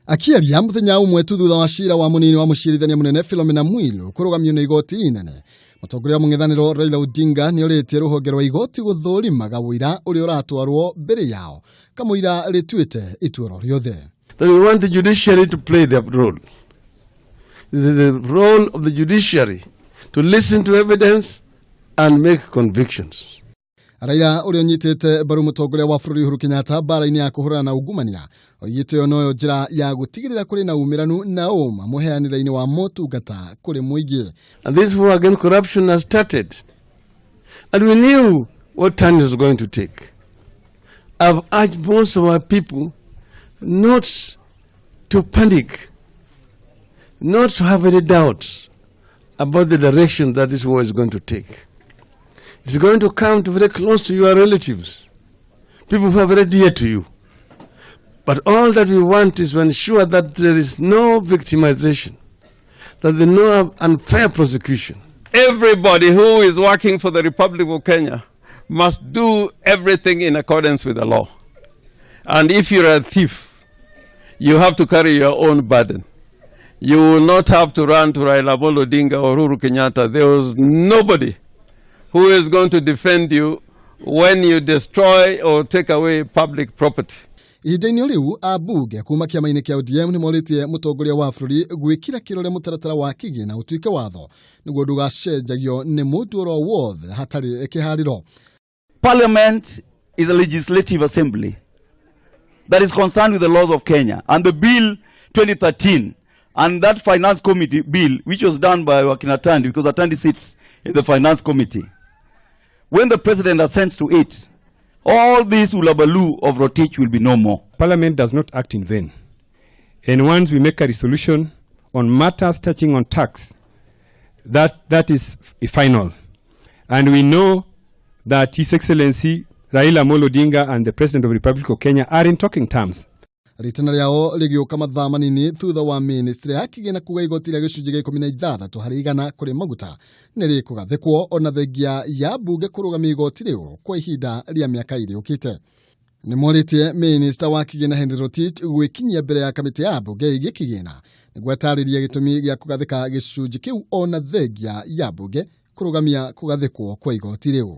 Akĩaria mũthenya ũmwe tu thutha wa cira wa mũnini wa mũcirithania mũnene Philomena Mwilu kũrũgamio nĩ igoti inene, mũtongoria wa mũng'ethanĩro Raila Odinga nĩ orĩtie rũhonge rwa igoti gũthũrimaga ũira ũrĩa ũratwarwo mbere yao kamũira rĩtuĩte ituĩro rĩothe. That we want the judiciary to play their role. It is the role of the judiciary to listen to evidence and make convictions. Raila, ũrĩa ũnyitĩte mbaru mũtongoria wa bũrũri Uhuru Kenyatta mbara-inĩ ya kũhũrana na ungumania, oigĩte ĩyo noyo njĩra ya gũtigĩrĩra kũrĩ na umĩranu na ũma mũheanĩre-inĩ wa motungata kũrĩ mũingĩ. And this war against corruption has started. And we knew what time it was going to take. I've urged most of our people not to panic, not to have any doubts about the direction that this war is going to take. It's going to come to very close to your relatives, people who are very dear to you. But all that we want is to ensure that there is no victimization, that there is no unfair prosecution. Everybody who is working for the Republic of Kenya must do everything in accordance with the law. And if you're a thief, you have to carry your own burden. You will not have to run to Raila Amolo Odinga or Uhuru Kenyatta. There was nobody who is going to defend you when you destroy or take away public property. Ihinda-inĩ rĩu, ambunge kuma kĩama-inĩ kĩa ODM nĩ morĩtie mũtongoria wa bũrũri gwĩkĩra kĩrore mũtaratara wa kĩgĩna ũtuĩke watho nĩguo ndũgacenjagio nĩ mũndũ oro wothe hatarĩ kĩharĩro. Parliament is a legislative assembly that is concerned with the laws of Kenya. And the bill 2013 and that finance committee bill, which was done by Wakina Atandi, because Atandi sits in the finance committee. When the president assents to it, all this hullabaloo of Rotich will be no more. Parliament does not act in vain. And once we make a resolution on matters touching on tax, that is final. And we know that His Excellency Raila Amolo Odinga and the President of the Republic of Kenya are in talking terms. Rĩtana rĩao rĩgĩũka mathaa manini thutha wa ministry ya kĩgĩna kuga igoti rĩa gĩcunjĩ gĩa 16% kũrĩ maguta nĩ rĩkũgathĩkwo, ona thengia ya mbunge kũrũgamia igoti rĩu kwa ihinda rĩa mĩaka 2 yũkĩte. Nĩ morĩtie minista wa kĩgĩna Henry Rotich gwĩkinyia mbere ya kamĩtĩ ya mbunge ĩgiĩ kĩgĩna nĩguo atarĩrie gĩtũmi gĩa kũgathĩka gĩcunjĩ kĩu, ona thengia ya mbunge kũrũgamia kũgathĩkwo kwa igoti rĩu.